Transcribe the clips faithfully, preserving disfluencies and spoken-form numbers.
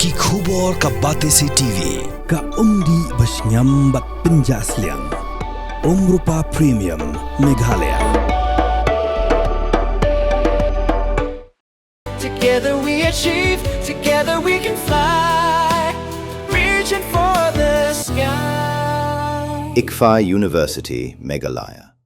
Ki khubor ka Batesi T V, ka umdih ba shngiam bad pynjah sliang. Umrupa Premium Meghalaya. Together we achieve, together we can fly. Reaching for the sky. ICFAI University, Meghalaya.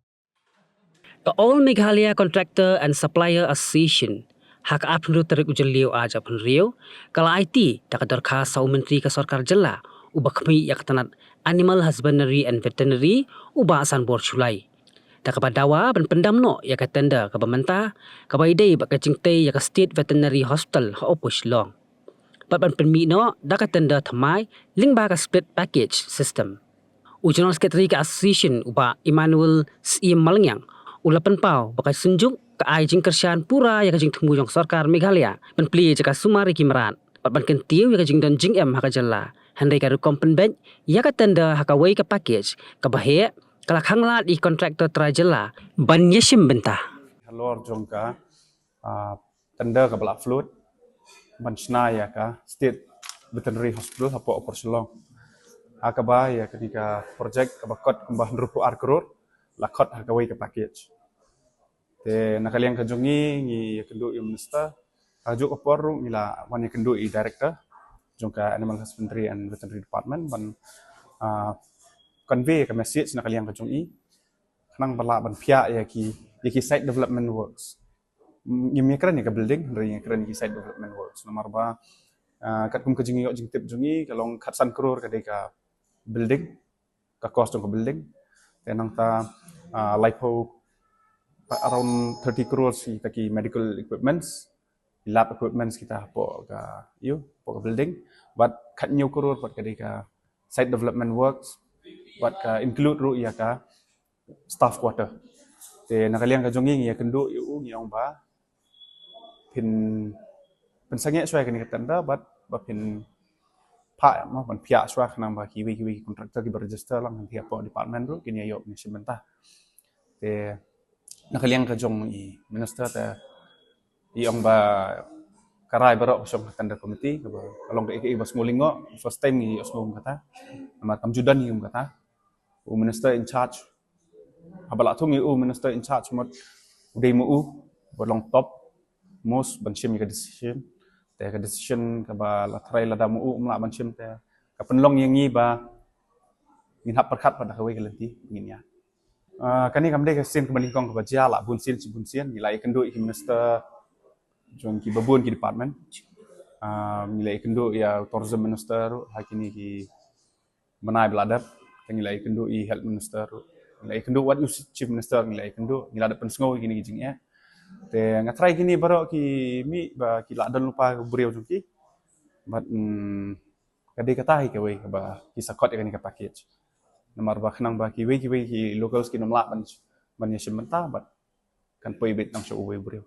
Ka All Meghalaya Contractor and Supplier Association ha ka arphew tarik u Jylliew ar hajar arphew ka la aiti da ka dorkhas ha u Myntri ka Sorkar Jylla uba khmih ïa ka tnat Animal Husbandry and Veterinary, u Bah Sanbor Shullai, da kaba dawa ban pyndam noh ïa ka tender kaba mynta, kaba ïadei bad ka jingtei ïa ka State Veterinary Hospital ha Upper Shillong, bad ban pynmih noh da ka tender thymmai lyngba ka split package system. U General Secretary ka Association, u Bah Emmanuel Syiem Malngiang, u la pynpaw ba ka Synjuk ka ai jingkyrshan pura ïa ka jingthmu jong ka Sorkar Meghalaya ban plie ïa ka sumar ïa ki mrad bad ban kyntiew ïa ka jingdon jingem ha ka jylla. Hynrei ka rukom pynbeit ïa ka tender ha kawei ka package kaba heh ka la khang lad ïa ki contractor trai jylla ban ïashim bynta. Halor jong ka ah, tender kaba la float ban shna ïa ka State Veterinary Hospital hapoh Upper Shillong. Ha kaba ïa kane ka project kaba khot kumba hynriewphew ar klur la khot ha kawei ka package. Te na ka liang ka jong ngi, ngi ïakynduh ïa u Minister, ha kajuh ka por ruh ngi la wan ïakynduh ïa u Director jong ka Animal Husbandry and Veterinary Department ban ah, convey ka message na ka liang ka jong ngi khnang ba lah ban phiah ïa ki, ïa ki site development works. Ngim ïakren ïa ka building, hynrei ngi ïakren ïa ki site development works. Namar ba ah, katkum ka jingïoh jingtip jong ngi, ka long khatsan klur ka dei ka building, ka cost jong ka building. Te nangta ah, laiphew, around thirty crores kita ki medical equipments, lab equipments kita hapoh ka, ïa, hapoh ka building. Bad khathynñiew klur bad ka dei ka site development works, bad ka include ruh ïa ka staff quarter. Te na ka liang ka jong ngi, ngi ïakynduh ïa u, ngi ong ba phin pynsangeh shuwa ïa kane ka tender bad ba phin phah, mo, ban phiah shuwa khnang ba kiwei kiwei ki contractor kiba register lang hangtei hapoh department ruh kin ïa ïoh ban shim bynta. Te na ka liang ka jong i Minister te i ong ba ka rai baroh ka shong ha tender committee, kaba ka long kaei kaei ba sngewlyngngoh, first time ngi ïohsngew kum kata. Namar kam ju don ngi kum kata. U Minister in charge, haba la thung ïa u Minister in charge mut u dei ma u ba long top most ban shim ïa ka decision. Te ka decision kaba la tharai lada ma u um lah ban shim, te ka pynlong ïa ngi ba ngin hap pyrkhat pat da kawei ka lynti ngin ïa Ah, kane kam dei ka sien kaba nyngkong kaba jia, la bun sien shi bun sien ngi la ïakynduh ïa ki minister jong kiba bun ki department. Ah, ngi la ïakynduh ïa u tourism minister ruh ha kine ki bnai ba la dep. Te ngi la ïakynduh ïa health minister ruh, ngi la ïakynduh wat u chief minister, ngi la ïakynduh, ngi la dep pynsngew ïa kine ki jingeh. Te nga tharai kine baroh ki mih ba ki la don lypa ka briew jong ki. Bad mm, ka dei kata hi kawei kaba ki sa khot ïa kane ka package. Namar ba khnang ba kiwei kiwei ki locals kin ym lah ban, ban ïashim bynta bad kan poi beit tang sha uwei u briew.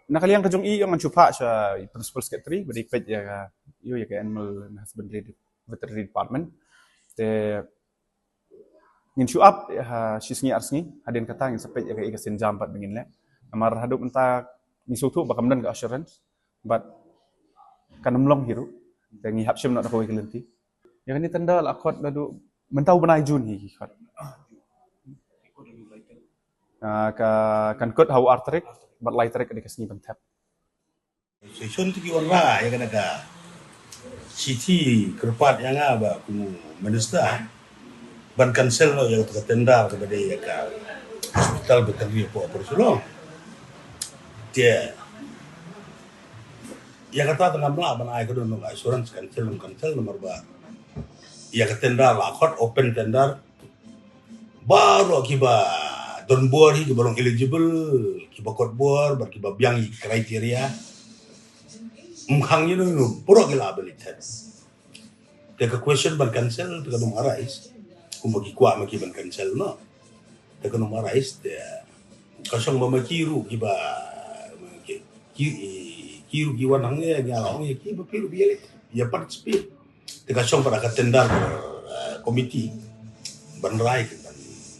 Na ka liang ka jong i, ïoh ngan shu phah sha i principal secretary ba dei peit ïa ka, ïoh, ïa ka animal and husbandry, veterinary department. Te ngin shu ap ha shi sngi ar sngi, hadien kata ngin sa peit ïa ka, ïa ka sienjam pat ba ngin leh. Namar haduh mynta ngi sngewthuh ba kam don ka assurance bad kan ym long hi ruh. Te ngi hap shim noh da kawei ka lynti. Ïa kane tender la khot naduh mynta u bnai June hi ki khot. Ah, ka, kan kut ha u ar tarik bad lai tarik ka dei ka sngi ban thep. Session tu ki wanrah ïa kane ka shithi kyrpad ïa nga ba kum u minister ban cancel noh ïa kata ka tender kaba dei ïa ka hospital veterinary hapoh Upper Shillong. Te ïa kata te ngam lah ban ai kano kano ka assurance cancel ym cancel namar ba ïa ka tender la khot open tender. Baroh kiba don bor hi, kiba long eligible, kiba kot bor bad kiba biang ïa ki criteria, ym khang ïano ïano, baroh ki lah ban leit test. Te ka question ban cancel te kan ym arise kumba ki kwah ma ki ban cancel noh. Te kan ym arise, te ka shong ba ma ki ruh kiba, ki, ki, ki ruh ki wan hangne, ngi la ong ïa ki ba phi ruh phi ïa leit, ïa participate. Te ka shong pat ha ka tender, eh, committee ban rai, ban,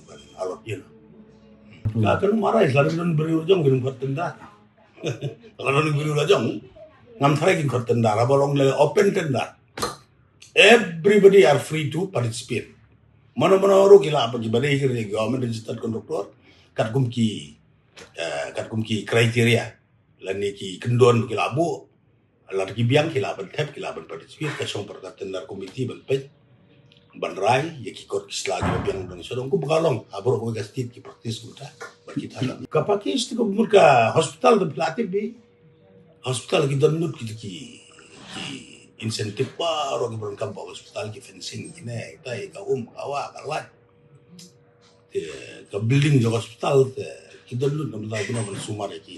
ban allot ïa. Ka, kan ym arise, lada don briew la jong, kan ym pat tender. Lada don briew la jong, Ngam tharai kin khot tender, haba long le open tender. Everybody are free to participate. Mano mano ruh ki lah ban, kiba dei ki government registered contractor, katkum ki, eh, katkum ki criteria lane ki kyndon ki lah buh. Lada ki biang ki lah ban thep, ki lah ban participate, ka shong pat ka tender committee ban peit, ban rai ïa ki kot ki sla kiba biang dang sha dong. Kumba ka long ha baroh kawei ka state ki practice kumta. Bad kita ka, ka package te ka mut ka hospital te phi la tip hi. Hospital ki don lut kita ki, ki incentive baroh kiba donkam ba hospital, ki fencing, kine kita, ka um, ka wah, ka light. Te ka building jong hospital te ki don lut namar ba ki sumar ïa ki,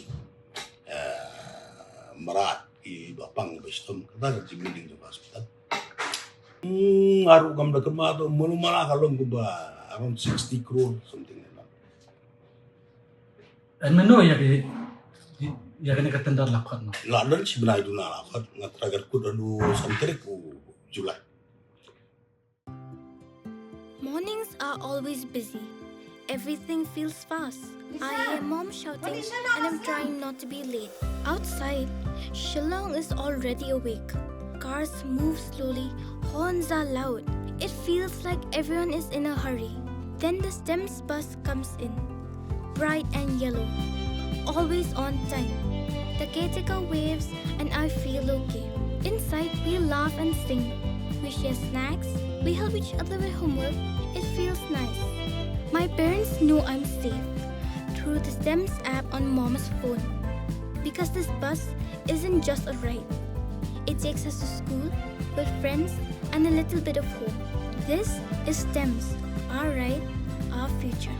eh, mrad, kiba pang, kiba shitom, kata ka jingbuilding jong hospital. Hmm, nga ruh ngam da kynmaw, to mano mano ka long kumba around sixty crore, something like that. Hynmen ïa ka, ïa kane ka tender la khot noh? La don shi bnai duna la khot, nga tharai ka kut haduh san tarik u July. Mornings are always busy. Everything feels fast. I hear mom shouting and I'm trying not to be late. Outside, Shillong is already awake. Cars move slowly, horns are loud. It feels like everyone is in a hurry. Then the STEMS bus comes in, bright and yellow, always on time. The caretaker waves and I feel okay. Inside, we laugh and sing. We share snacks. We help each other with homework. It feels nice. My parents know I'm safe through the STEMS app on mom's phone. Because this bus isn't just a ride. It takes us to school, with friends, and a little bit of home. This is STEMS, our ride, our future.